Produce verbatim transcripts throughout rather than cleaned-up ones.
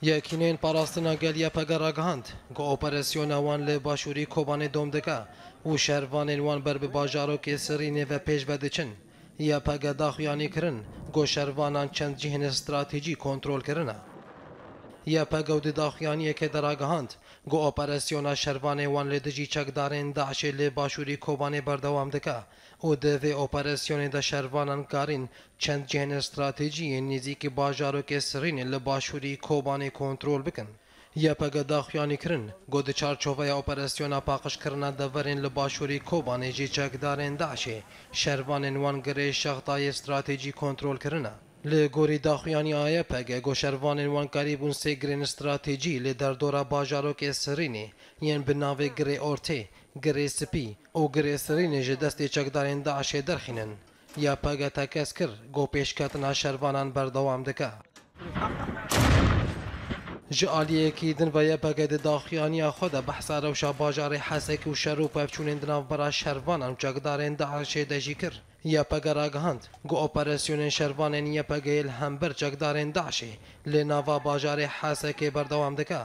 Yekîneyên Parastina Gel Y P G ragihand ku operasyona wan li başûrî Kobanê dom dike û şervanên wan ber bi bajarokê Sirînê ve pêş ve diçin. Y P G daxuyanî kirin ku şervanan çend cihên stratejî kontrol kirine. Y P G di daxuyaniyekê de ragihand ku operasyona şervanên wan li dijî çekdarên DAIŞê li başûrî Kobanê berdewam dike û di vê operasyonê de şervanan karîn çend cihên stratejî yên nêzîkî bajarokê Sirînê li başûrî Kobanê kontrol bikin. Y P G daxuyanî kirin ku di çarçoveya operasyona paqijkirina deverên li başûrî Kobanê jî çekdarên DAIŞê şervanên wan girê şextayê stratejî kontrol kirine. Li gorî daxuyaniya Y P G, ku şervanên wan karîbûn sê girên stratejî li derdora bajarokê Sirînê yên bi navê Girê Ortê, Girê Spî û Girê Sirînê ji destê çekdarên DAIŞê derxînin. Y P G tekez kir ku pêşketina şervanan berdewam dike. Ji aliyekî din ve Y P G di daxuyaniya xwe de behsa rewşa bajarê Hesekê û şer û pevçûnên di navbera şervanan û çekdarên DAIŞê de jî kir. Y P G ragihand ku operasyonên şervanên Y P G'yê li hember çekdarên DAIŞê li nava bajarê Hesekê berdewam dike.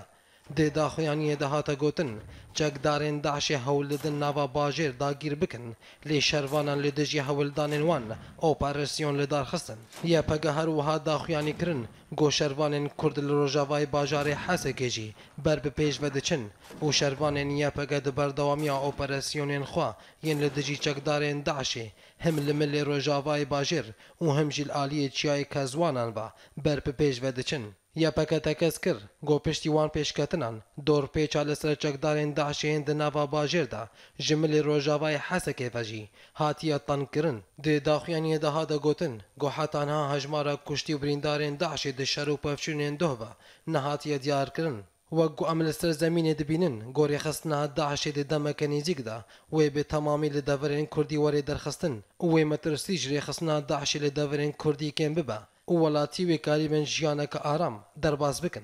Di daxuyaniyê de hate gotin, çekdarên DAIŞê hewl didin nava bajêr dagîr bikin, lê şervanan li dijî hewldanên wan operasyon li dar xistin. Y P G her wiha daxuyanî kirin ku şervanên Kurd li rojavayê bajarê Hesekê jî ber bi pêş ve diçin û şervanên Y P G di berdewamiya operasyonên xwe yên li dijî çekdarên DAIŞê him li milê rojavayê bajêr û him jî li aliyê çiyayê Kezwanan ve ber bi pêş ve diçin. Y P G tekez kir ku piştî wan pêşketinan, dorpêça li ser çekdarên DAIŞê yên di nava bajêr de ji milê rojavayê Hesekê ve jî hatiye tengkirin. Di daxuyaniyê de hate gotin ku heta niha hejmara kuştî û birîndarên DAIŞê di şer û pevçûnên doh ve nehatiye diyarkirin. Wek ku em li ser zemînê dibînin, ku rêxistina DAIŞê di demeke nêzîk de wê bi temamî li deverên Kurdî were derxistin û wê metirsî ji rêxistina DAIŞê li deverên Kurdî kêm bibe û welatî wê karîbin jiyaneke aram derbas bikin.